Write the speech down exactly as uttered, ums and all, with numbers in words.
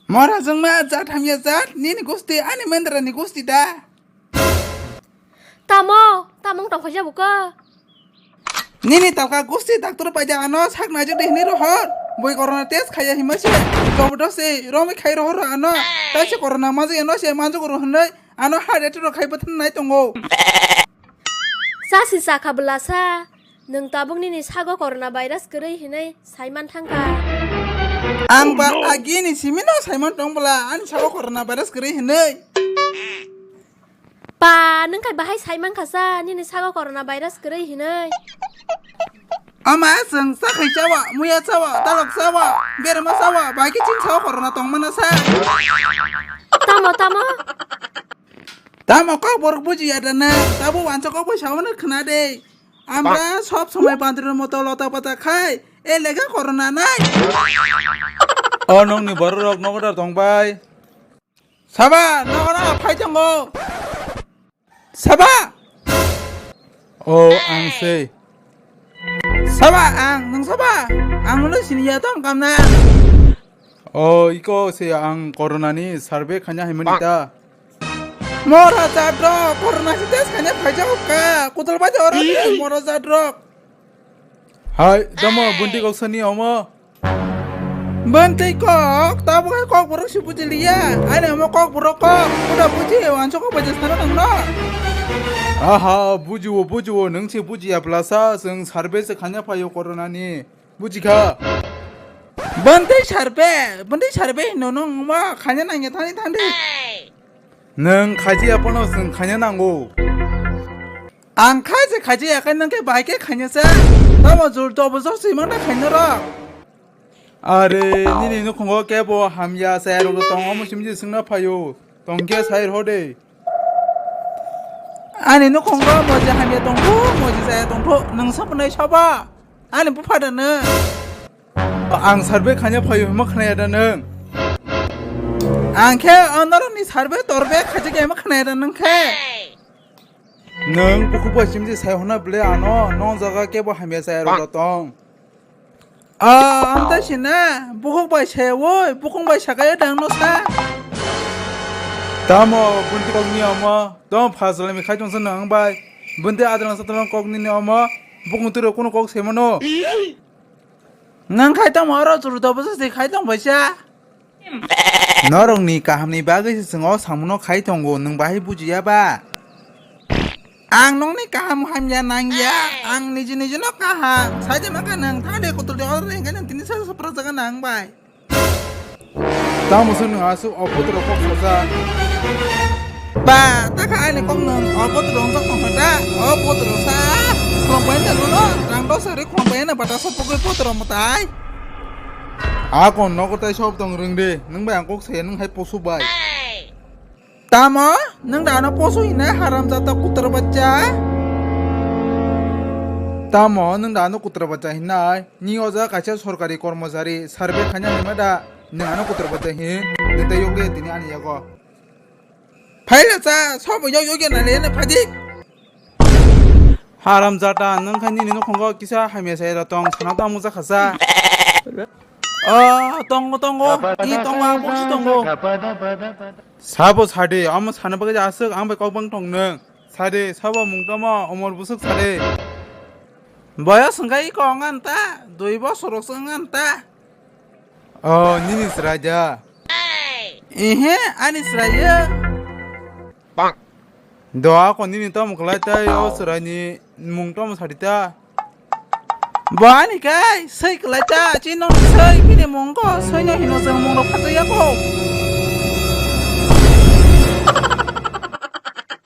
Mora jwngma jat hamya jat, nini gusti ani mendra ni gusti da. Tamo, tamo wng tongkha jabo ka? Nini talka gusti doctor paida ano sak naijak de hinwi rohor. Boi corona test khaiya hima se. Jobodo se, romwi khai rohor ano. Tai se corona majak ano se manjak ro hinwi. Ano heart attack rok khai bwthan nai tongo. Sa si sakha bwlasa. Nwng tabuk nini sago corona virus kwrwi hinwi saiman thangkha. Ang ba agini simino saiman tong bwla ani sago corona virus kwrwi hinwi. Pa, nwng khai bahai saiman khasa nini sago corona virus kwrwi hinwi. Ama chwng chakhai chawa, muya chawa, talok chawa, berma chawa, bai khe chini sago corona tongmano sa. Tamo, tamo? Tamo kok borok bujiya da na, tabo wansa kok bai saono khna de. Amra sob somoi bandri moto lota pata khai, e lega corona nai. O nongni borok rok nogo da tong bai. Saba, nogo na phai tongo. Saba. O ang sei. Saba ang, nung saba? Ang no siniya tong kamna. O iko se ang corona ni survey khanya hai mani ta. Mora jadrok, corona si test khanya phaijak ka. Kutal baja oro mora jadrok. Hai, tamo bunti kok sani omo. Bunti kok, tabo hai kok borok si bujiliya. Ani omo kok borok kok, kuda buji, wanso kok baja sana nang no. Aha, bujiwo, bujiwo, nung si bujiya plasa, sung survey se khanya phayo corona ni. Bujikha. Bwntwi sarbe, bwntwi sarbe hino nung ma khaina nangya thani thandi. Nung khaji apono sung khaina nango. Ang khaje khaji akai nung ke bai ke khaina sa. Tamo jur to bujor si mangta khaina ro. Are, nini nukhungo kebo hamya saya rok tong omo simji sungna phayo. Tongke sai rho de. Ani nukhungo moji hamya tongthu, moji saya tongthu, nung sapunai saba. Ani bupha da nung. Ang survey khanya phayo hima khnaya da nung. Ang khe onorokni survey torbe khaja khe hima khnaya da nung khe. Nung bukhuk bai simji sai hona ble ano, nong jaga kebo hamya saya rok tong. Ah, amta sina, bukhuk bai saya woi, bukhuk bai sakaya dang no sa. Tamo, bunti kok ni omo, tamo phas jalami khai tong sa nang bai. Bunti adrang sa tamo kok ni ni omo, bukhuk turo kuno kok se mano. Nang khai tamo oro churu to bwsa se khai tong bai sa. Norokni kahamni bagwi se chwng o samungo khai tongo, nwng bahai bujiya ba? Ang nokni kaham hamya nangya, ang niji nijino kaham. Saja maka nang thade kutul de orre hingke nang tini sa supra jaga nang bai. Tamo se nwng aswk o putro kok soja. Ba, ta kha ani kok nwng o putro wngkha tong kha da, o putro sa. Khulum bai na luno, rang dos ari khulum bai na bata sa pugui putro mwtai. Akon nogo tai sob tong rwng de, nwng bai ang kok saya nwng hai posu bai. Tamo? Nwng da ano posu hinai haramjada kutra bachcha? Tamo nwng da ano kutra bachcha hinai? Ni oja kaisa sorkari kormosari survey khaina hinma da nwng ano kutra bachcha hin? Nwng tei yokle tini ani yago. Phaila cha, sobo yok yok ya nale na phadik. Haram jata, nwng khai nini nukhungo kisa hamya saya da tong, sana tamo jakha sa. Ah, tongo, tongo. I tongo, ang kok si tongo. Sabo sade, amo sana bagwi aswk, ang bai kok bang tong nwng. Sade, sabo mung tamo, omor busuk sade. Boyos hwnkhe iko wngan ta, dui bosor rok se wngan ta. Oh, nini chwrai da? Ehe, ani chwrai ya. Do ako nini tamo kwlai tai o chwraini mung tamo sadi ta? Bo ani kai, sei kwlai ta, chi nong sei, bini mung ko, sei no hino chwng mung rok phatsa ya ko.